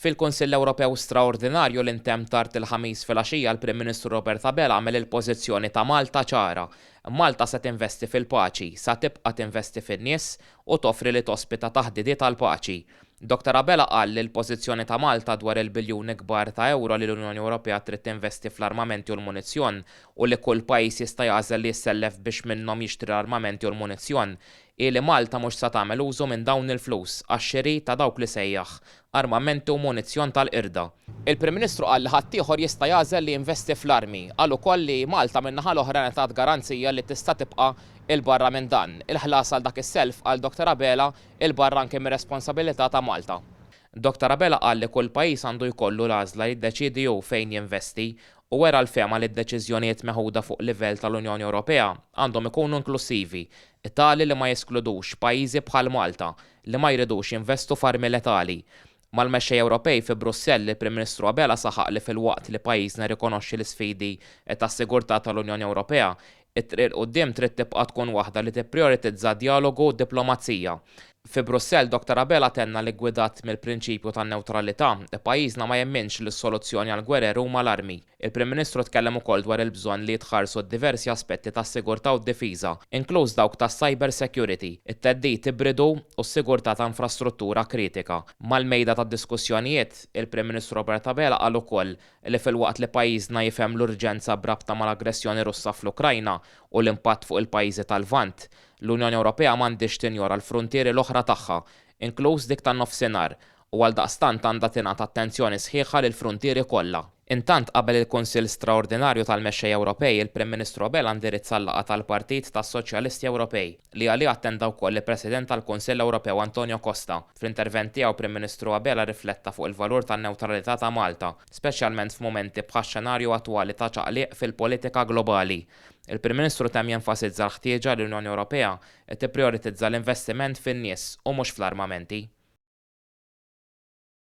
Fil-Kunsill Ewropew Straordinarju li ntemm tard il-Ħamis filgħaxija l-Prim Ministru Robert Abela għamel il-pożizzjoni ta' Malta ċara. Malta se tinvesti fil-paċi, sa tibqa' tinvesti fin-nies u toffri li tospita taħdidiet għall-paċi. Dottor Abela qal li l-pożizzjoni ta' Malta dwar il-biljuni kbar ta' ewro li l-Unjoni Ewropea trid tinvesti fl-armamenti u l-munizzjon u li kull pajjiż jista' jagħżel li jissellef biex minnhom jixtri l-armamenti u l-munizzjon hi li Malta mhux sa tagħmel użu minn dawn il-flus għax-xiri ta' dawk li sejjaħ armamenti u munizzjon tal-qirda. Il-Prim Ministru qal li ħaddieħor jista' jagħżel li jinvesti fl-armi. Qal ukoll li Malta min-naħa l-oħra ngħatat garanzija li tista' tibqa' 'il barra minn dan. Il-ħlas għal dak is-self, qal Dottor Abela, 'il barra anki mir-responsabilità ta' Malta. Dottor Abela qal li kull pajjiż għandu jkollu l-għażla jiddeċiedi hu fejn jinvesti u wera l-fehma li d-deċiżjonijiet meħuda fuq livell tal-Unjoni Ewropea għandhom ikunu inklussivi, tali li ma jeskludux pajjiżi bħal Malta li ma jridux jinvestu f'armi letali. Mal-mexxejja Ewropej fi Brussell, il-Prim Ministru Abela saħaq li filwaqt li pajjiżna jirrikonoxxi l-isfidi tas-sigurtà tal-Unjoni Ewropea, it-triq 'il quddiem trid tibqa' tkun waħda li tipprijoritizza d-djalogu u d-diplomazija. Fi Brussell, Dottor Abela tenna li ggwidat mill-prinċipju tan-newtralità, pajjiżna ma jemminx li s-soluzzjoni għall-gwerer huma l-armi. Il-Prim Ministru tkellem ukoll dwar il-bżonn li jitħarsu d-diversi aspetti tas-sigurtà u d-difiża, inkluż dawk tas-cyber security, it-theddid ibridu u s-sigurtà ta' infrastruttura kritika. Mal-mejda tad-diskussjonijiet, il-Prim Ministru Robert Abela qal ukoll li filwaqt li pajjiżna jifhem l-urġenza b'rabta mal-aggressjoni Russa fl-Ukrajna u l-impatt fuq il-pajjiżi tal-Lvant, l-Unjoni Ewropea m'għandhiex tinjora l-fruntieri l-oħra tagħha, inkluż dik tan-Nofsinhar, u għaldaqstant għandha tingħata attenzjoni sħiħa lill-fruntieri kollha. Intant, qabel il-Kunsill Straordinarju tal-Mexxejja Ewropej, il-Prim Ministru Abela indirizza l-laqgħa tal-Partit tas-Soċjalisti Ewropej, li għaliha attenda wkoll il-President tal-Kunsill Ewropew Antonio Costa. Fl-intervent tiegħu Prim Ministru Abela rrifletta fuq il-valur tan-newtralità ta' Malta, speċjalment f'mumenti bħax-xenarju attwali ta' ċaqliq fil-politika globali. Il-Prim Ministru temm jenfasizza l-ħtieġa li l-Unjoni Ewropea tipprijoritizza l-investiment fin-nies u mhux fl-armamenti.